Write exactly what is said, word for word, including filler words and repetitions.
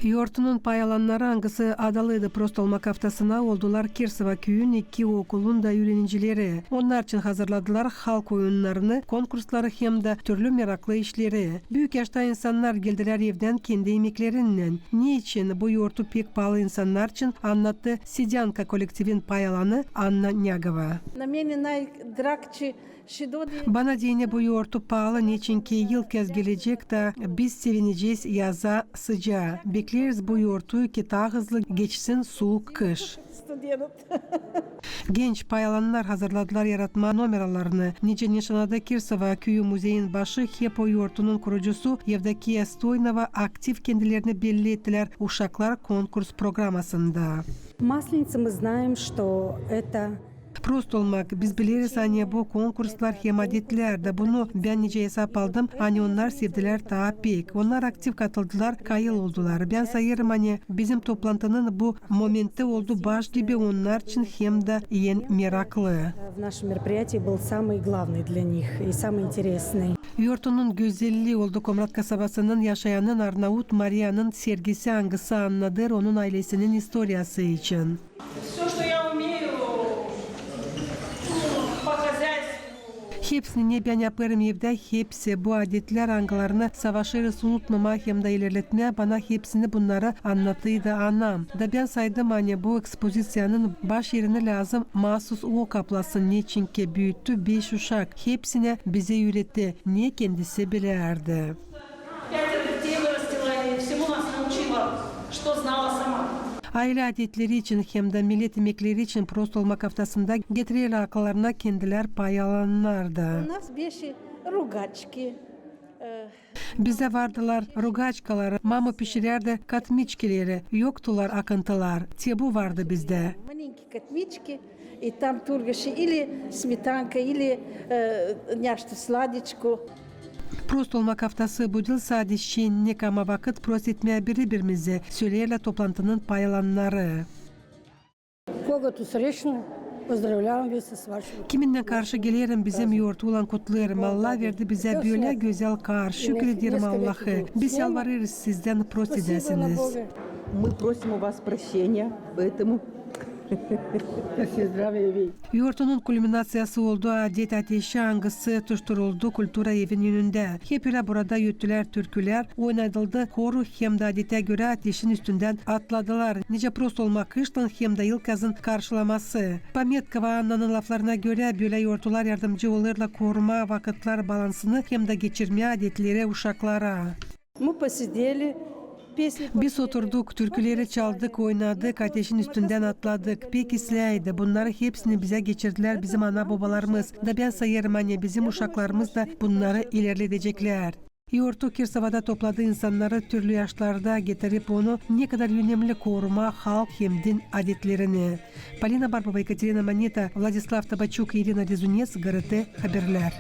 Yortunun pay alannarı, angısı adalıydı Prost olmak aftasına, oldular Kirsova küüyün iki okulun da üürenicileri. Onnar için hazırladılar halk oyunnarını, konkursları hem dä türlü meraklı işleri. Büük yaşta insannar geldilär evdän kendi imeklerinnän. Ne için bu yortu pek paalı insannar için, annattı «Sidyanka» kolektivin pay alanı Anna Nyagova. На мене найдрагши Bana deyni bu yortu paalı, neçinki ilk kez gelecek da biz sevinecez yaza sıcaa. Bekleriz bu yortu, ki taa hızlı geçsin suuk kış. Genç pay alannar hazırladılar yaratmaa nomeralarını. Nicä nişanadı Kirsova küüyü muzeyin başı, hep o yortunun kurucusu Yevdokiya Stoynova aktiv kendilerini belli ettilär uşaklar konkurs programasında. Масленица, мы знаем, что это Prost olmak, biz bileriz, ani bu konkurslar hem adetlär dä. Bunu bän nicä esap aldım, ani onnar sevdilär taa pek. Onnar aktiv katıldılar, kayıl oldular. Bän sayêrım, ani bizim toplantının bu momenti oldu baş gibi onnar için hem dä en meraklı. В нашем мероприятии был самый главный для них и самый интересный. Yortunun gözellii oldu Komrat kasabasının yaşayanın arnaut Mariyanın sergisi, angısı annadêr onun aylesinin istoriyası için. Всё, что я умею, по хозяйству. Hepsini, ne bän yapêrım evdä, hepsi bu adetlär, angılarını savaşêrız unutmamaa hem dä ilerletmää, bana hepsini bunnarı annadıydı anam. Da bän saydım, ani bu ekspoziţiyanın baş erini lääzım maasuz o kaplasın, neçinki büüttü beş uşak. Hepsinä bizä üüretti, ne kendisi bilärdi. Пятеро детей вырастила и всему нас научила, что знала сама. Aylä adetleri için hem dä millet imekleri için Prost olmak aftasında getirerlär akıllarına kendilär pay alannar da. У нас беси ругачки. Bizdä vardılar rugaçkaları, mama pişirärdi katmiçkileri, yoktular akıntılar. Te bu vardı bizdä. Маленькие катмички, и там тургаш или сметанка, или, э, нешто сладичку. Prost olmak aftası bu diil sade şennik, ama vakıt prost etmää biri-birimizä, söleerlär toplantının pay alannarı. Кого тут встречу, поздравляю вас с вашим... Kiminnän karşı gelerim, bizim yortuylan kutlêêrım. Allah verdi bizä bölä gözäl kar. Şükür ederim Allahı. Biz yalvarêrız sizdän prost edäsiniz. Мы просим у вас прощения, поэтому Yortunun kulminaţiyası oldu adet ateşi, angısı tuşturuldu kultura evin önündä. Hep ölä burada öttülär türkülär, oynadıldı horu hem dä adetä görä ateşin üstündän atladılar. Nicä prost olmak kıştan hem dä yılkazın karşılaması. Pametkova Annanın laflarına görä, bölä yortular yardımcı olêrlar korumaa vakıtlar balansını hem dä geçirmää adetleri uşaklara. Мы посидели, песни... Biz oturduk, türküleri çaldık, oynadık, ateşin üstündän atladık. Pek islääydi. Bunnarı hepsini bizä geçirdilär bizim ana-bobalarımız. Da bän sayêrım, ani bizim uşaklarımız da bunnarı ilerledeceklär. Yortu Kirsovada topladı insannarı türlü yaşlarda, getirip onu, ne kadar önemli korumaa halk hem din adetlerini. Polina Barbova, Ekaterina Maneta, Vladislav Tabaçuk, İrina Rezunes, GRT Haberlär.